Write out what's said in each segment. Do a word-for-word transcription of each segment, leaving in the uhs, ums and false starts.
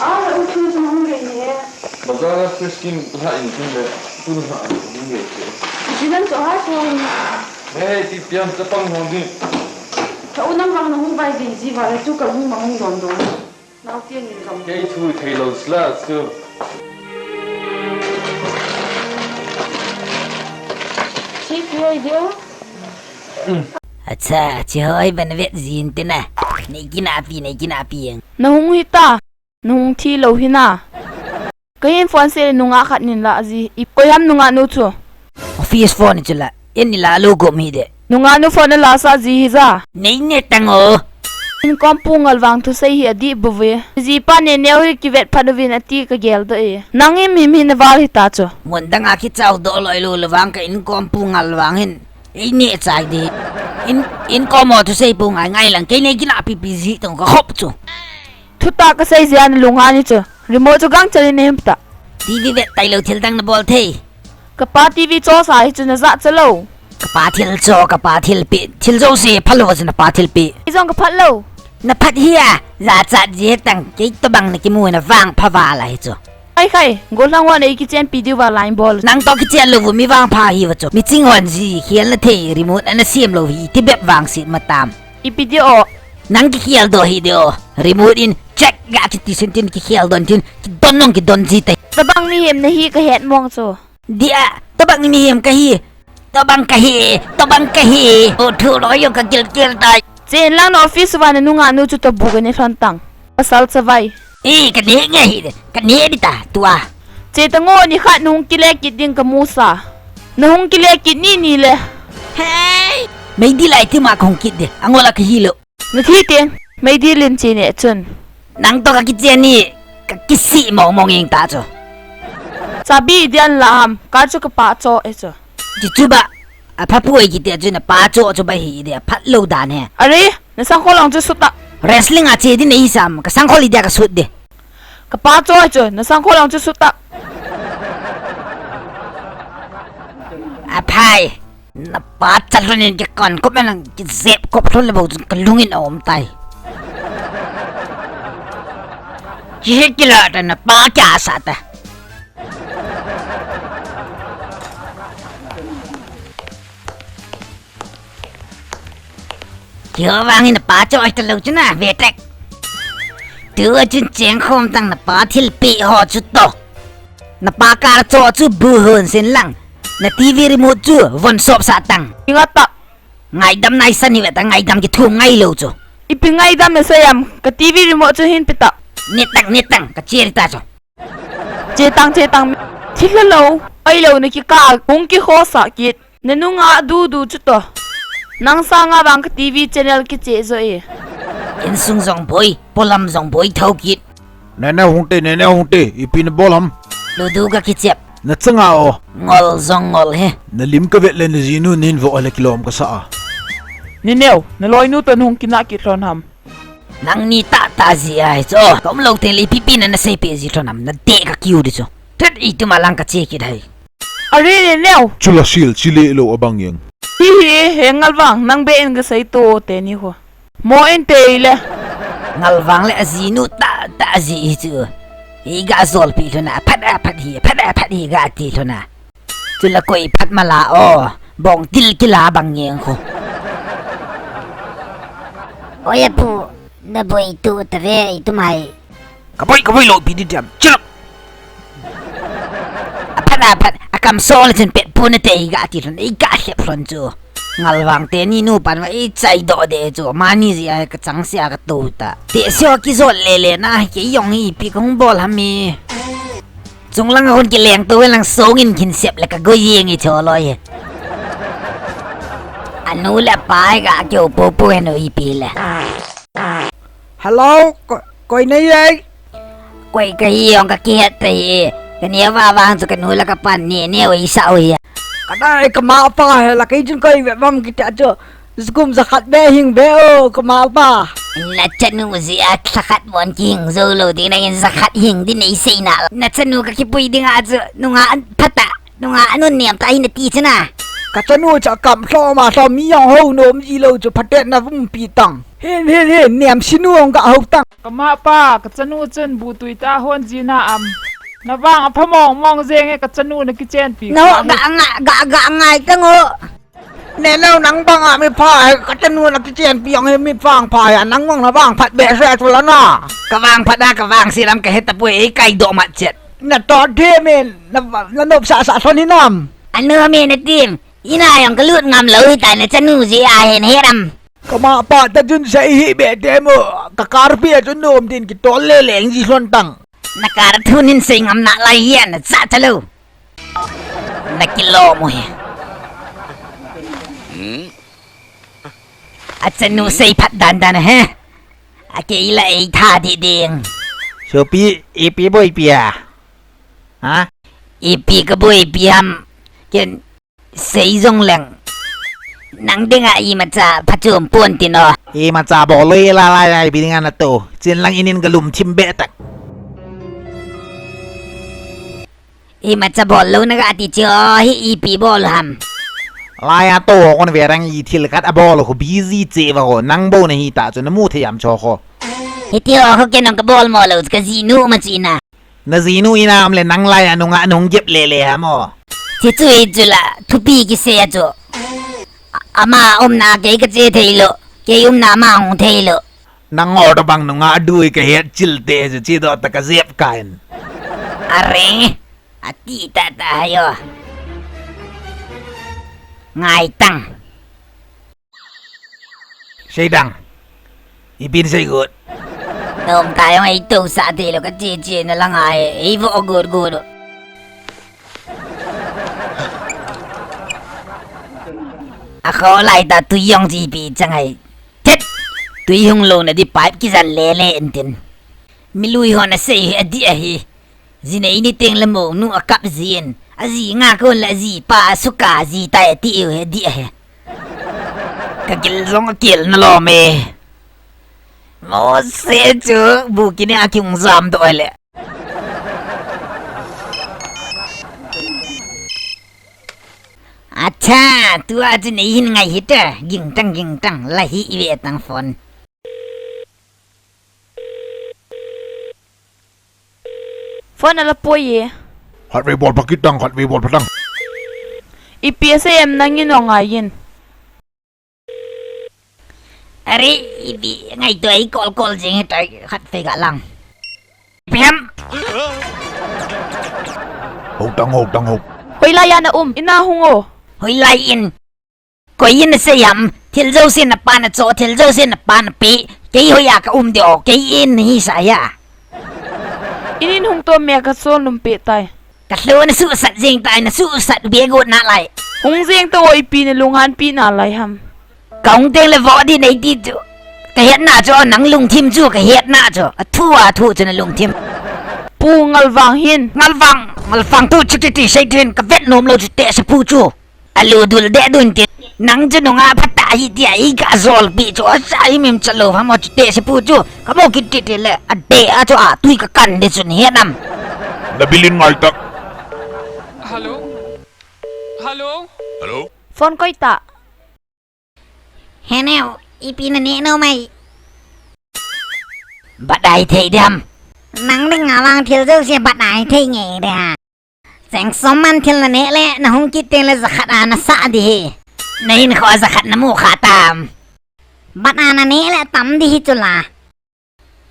A, la u chu chu hung gei ni e. Bazar a fresh kim la in kim le, tu na ha hung gei che. Jinan to ha to. Hey, ti pian chapang hung di. Ka u nang vang na hung vai gei ji va le chu ka hung ma hung don don. Nau tiang in kam. Kei thu thei lo sla chu. Chi pi ai dia. Acha, chi hoi ban vet jin te na. Nei kinapi, nei kinapi ang. Na hung hita, na hung thi lo hina. Ka hin phone se nungah khat nin la ji. I koi ham nungah nu chu? Office phone chu la. En ni la lo gom hi de. Nungah nu phone la sa ji hi ja. Nei ne tang o. Inkom pu Ngalvang thusei hi adih bou ve. Jipa Neneo hi kivet phat uvin ati ka gel doh e. Nang im him hi na val hita chu. Mun dang a kichao doh loi lo le vang ka inkom pu Ngalvang hin. Ei ne chai di. In, inkom o thusei pu ngai ngai lang kei nei kinapi pi ji tong ka khop chu. Thutah ka sei jia na lung a ni chu. Remote chu gangchel in na him ta. T V vet tai lo thil dang na bol thei. Ka pa T V cho sa hi chu na ja cha lo. Ka pa thil cho, ka pa thil pe, thil jo se phalo chu na pa thil pe. I jong ka phat lo. Na phat hi a, ja cha ji tang kei to bang na kimu na vang pha va la hi chu. Ai khai, gol lang wa nei kichen pi diu va line bol. Nang to kichen lo vu mi vang pha hi va chu. Mi ching hon ji, khial na thei, remote ana siam lo hi, ti bep vang sit ma tam. Ipi di o. Nang kikhel doh hi di o. Remote in check ga kiti sin tin kikhel don tin. Kidon nong kidon ji tai. Tabang mihem na hi ka het mong chu. Dia, tabang mihem ka hi. Tabang ka hi, tabang ka hi. O thu lo yo ka kil kil tai. Chen lang na office va na nungah nu chu to bu ka ni thon tang. Pasal chavai. E, ka ne nge hi de, ka ne di ta, tua. Che ta ngo ni khat nung kile kit ding ka mu sa. Na hung kile kit ni ni le. Hey! Mei di lai ti ma ka hung kit de, angola ka hi lo. Na thi teng, mei di lin chi ne chun. Nang to ka kiche ni, ka kisi mong mong ing ta chu. Chabi dian la ham, ka chu ka pa cho e chu. Ti chu ba, a pha pu e kiti chu na pa cho chu ba hi de, a phat lo dan he. Are, na sang kho long chu sut ta. Wrestling a che di nei sam, ka sang kho li dia ka sut de. Ka pa cho chu, na sang kho long chu sut ta. A phai, na pa cha lun in ki kon kop na ki zep kop lun le bo chu ka lung in om tai. Ki he ki la ta na pa kya sa ta. Kio vang in na pa cho ai ta lo chu na ve tek. Tu a chun cheng khom tang na pa thil pi ho chu to. Na pa kar cho chu bu hun sin lang. Na T V remote chu von sop sa tang. Inga ta. Ngaidam nai sa ni ve ta ngaidam ki thu ngai lo chu. Ipi ngaidam na sa yam ka T V remote chu hin pi ta. Ni tang ni tang ka cheri ta chu. Che tang, che tang. Thil lo, ai lo na ki ka, hung ki kho sa kit. Na nunga du du chu to. Nang sanga vang ka T V channel ki che zo e. Insung jong boi, polam jong boi thau kit. Nene hung te, nene hung te, ipi na bol ham. Lu du ka ki chep. Na changa o. Ngol jong ngol he. Na lim ka vet le na jinu nin vo le kilom ka sa a. Ni neo, na loinu to hung kina ki thlon ham. Nangni tah tah ji ahi chu. Ka um lou teng le ipi ipi na na seipeh ji tho nam, na deh ka kiu di chu. Thet, ituma lang ka che kit hai. Are le neo. Chula sil, chile lou abang jeng. Hi hi, he Ngalvang, nang beh in ka sei to teni ho. Mo in te le. Ngalvang le ajinu tah tah ji hi chu. Hi ga jolpi lhon a, phat a phat hi, phat a phat hi ga ti lhon a. Chule koi phat mala o, bong til kila bang ngeng khu. Oi apu, na boi tu ta ve, itum hai. Ka boi, ka boi lou pi di diam, chilap. Aphat, aphat, akam so le chun pet pu na te i ga ti lhon, i ga hlep lhon chu. Ngalvang teni nu pan va i chai doh de chu, mani ji a ka chang sia ka tu ta. Te sio ki jot le le na, ke jong ipi ka hung bol ham mi. Chunglang a hun kileng tou lang song in khin sep le ka goi jeng i cho loi. Anu le pa ga kyo po po anu ipi le. Hello, ko-, koi nei ei? Koi ka hi ong ka kihet ta hi. Ka neo va vang chu ka nu le ka pan ni neo i sa u hi. Ka dai ka ma pa he la kei chun koi ve vam kiti a chu. Skum jakhat be hing be o, ka ma pa. Na chanu ji a jakhat bon ki hing jou lou ding, nangin jakhat hing din nei sei na. Na chanu ka kipui ding a chu, nunga an phat a, nunga anun nem ta hi na ti chu na. Ka chanu chu akam lhom a lhom mi jong hou nom ji lou chu phatet na vum pi tang. Hin, hin, hin, niam sinu ong ga hou tang. Kama pa, kachanu chun bu tui ta hon jina am. Navang apha mong mong jeng e, kachanu na kichenpi. No, ga, ga, ga, ga, ngai tang o. Neno nang banga mi pha, kachanu na kichenpi ong hi mi phang pha ya, nang mong navang phat behseh chu la na. Kavang phat a, kavang silam kahet tapoi, ei kai do mat chet. Nato thi min, na, na nop sa sa son hinam. Anu mi na tim. Ina jong kalut ngam lou hita, nachanu jeh a hin heram. Kama pa ta chun sei hi be te mo, ka karpi a chun nom din kitol le leng ji son tang. Na kar thu nin sei ngam nalai hia, nacha cha lou. Nakilom u hi. Achanu sei phat dan dan he. Akei la ei tha di ding. Sopi, ipi boipi a? Ha? Ipi ka boipi ham? Ken Sei jong leng. Nang dinga imacha phachom pon tin o. Imacha bol loi la la la ipi dinga nato. Chin lang inin galum thim be tak. Imacha bol lou naga ti chu hi ipi bol ham. Laiya to kon verang i thil khat abol ho busy che va ho nang bo nahi ta chu namu thei am cho ho. Hiti ho ho ke nang kabol mo lou ka jinu ma china. Na jinu ina um le nang laiya nunga nung jep le le ham o. Chi chu hi chu la, thupi kisei a chu. A-, ama umna kei kache thei lou, kei umna ama hung thei lou. Nang o to bang nunga dui kahet chil te chu chi do ta kajep kain. Are, ati ta ta hayo. Ngai tang. Seidang. Ipin seigot. Nom ta jong ei tousah thei lou kache che na langa e, ei vo got got. Akho lai ta tui jong chi pi chang hai. Thet. Tui hung lou na di pipe kijan le le en tin. Milui hon asei hi adih ahi. Jinei ni teng le monu akap jin. Aji nga kon le aji pa asuka ji tai ati u he dih he. Ka gil jong akil na lom e. Mo se chu bu kini a kiung jam doh le. Acha, tua chu nei hin ngai hita. Ging tang, ging tang, la hi ive tang phone. Phone ala poi e. Khatvei bol pha kitang, khatvei bol pha tang. Ipi asei em nangin o ngai in. Are, ipi ngai to ei call call jing tai khatvei ga lang. Pem. Ho tang, ho tang, ho. Hoilai a na um, ina hung o. Hoilai in. Koi in asei ham, thil jouse napa nacho, thil jouse napa nape, kei hoiya ka um ding o, kei in nahi sa ya. Inin hung to me ka sol num pe tai. Ka lou na susat jing tai, na susat be got nalai. Hung jing to o ipi na lunghan pi nalai ham. Ka hung teng le vo di nei ti chu. Ka hetna chu, nang lungthim chu, ka hetna chu. Athu athu chu na lungthim. Pu Ngalvang hin. Ngalvang, Ngalvang tu chu ti ti sei tin, ka vet nom lou chu te sa pu chu. Alu dul de dun ti. Nang chu nunga phatah hi tia i ka jolpi chu asa hi mim chalo hamo chu te se pu chu. Ka mo kit ti ti le a de a chu a tui ka kan de chu ni nam. Na bilin ngai tak. Hello. Hello. Hello. Phone koi ta. He neo, ipi na ne no mai. Bat ai thei dem. Nang ding a vang thil jouse bat ai thei nge de ha. Cheng som man thil na neh le, na hung kit teng le jakhat a na sah di hi. Na hinkho a jakhat na mu kha tam. Bat a na neh le tam di hi chu la.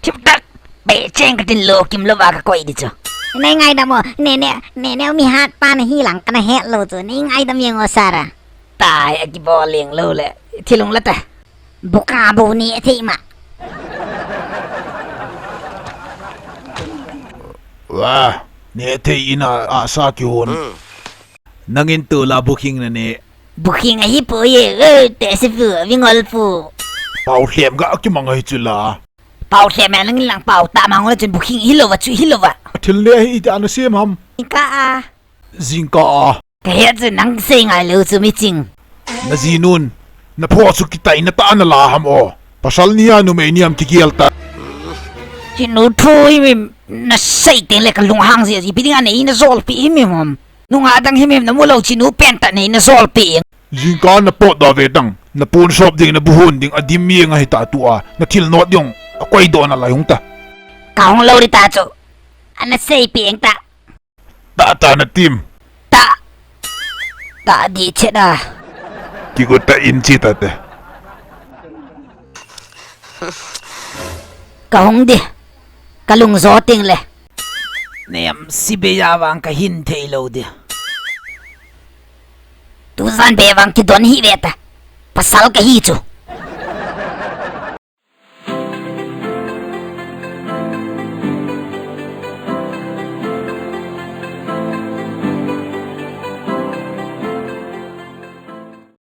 Thip tak, beh cheng ka tin lo kim lo va ka koi di chu. Nei ngaidam o, ne ne, ne ne mi hat pa na hi lang ka na het lo chu. Nei ngaidam jeng o Sara. Tai, a kibol leng lo le. Thilung la ta. Buka bu ni thei ma. Wa, ne thei ina a sa ki hon. Nangin tu la booking na ne. Booking ahi pu ye, eh, te se pu, vingol pu. Pau hlem ga ki mangai chu la. Pau hlem nangin lang pau ta mang la chun booking hi lo va chu hi lo va. Thil le hi ta na sem ham. Ka a. Jingkah a. Ka het chu nang sei ngai lou chu mi ching. Na jinun, na pho chu kitai na ta na la ham o. Pasal ni a numei ni ham kigel ta. Jinu thu hi mi na sei teng le ka lunghang ji ji pi ding a nei na jolpi hi mi ham. Nunga dang hi mi na mu lou jinu pen ta nei na jolpi. Jingkah na pot da ve tang. Na pon sop ding, na bu hon ding, adim mi nga hita tua, na thil not ding, akoi doh na lai hung ta. Ka hung lou di ta chu. Ana sei peng ta. Ta ta na tim. Ta. Ta di che da. Kigo ta in chi ta te. Ka hung di. Ka lung zo ting le. Nem si be ya vang ka hin thei lou di. Tujan be vang kidon hi ve ta. Pasal ka hi chu.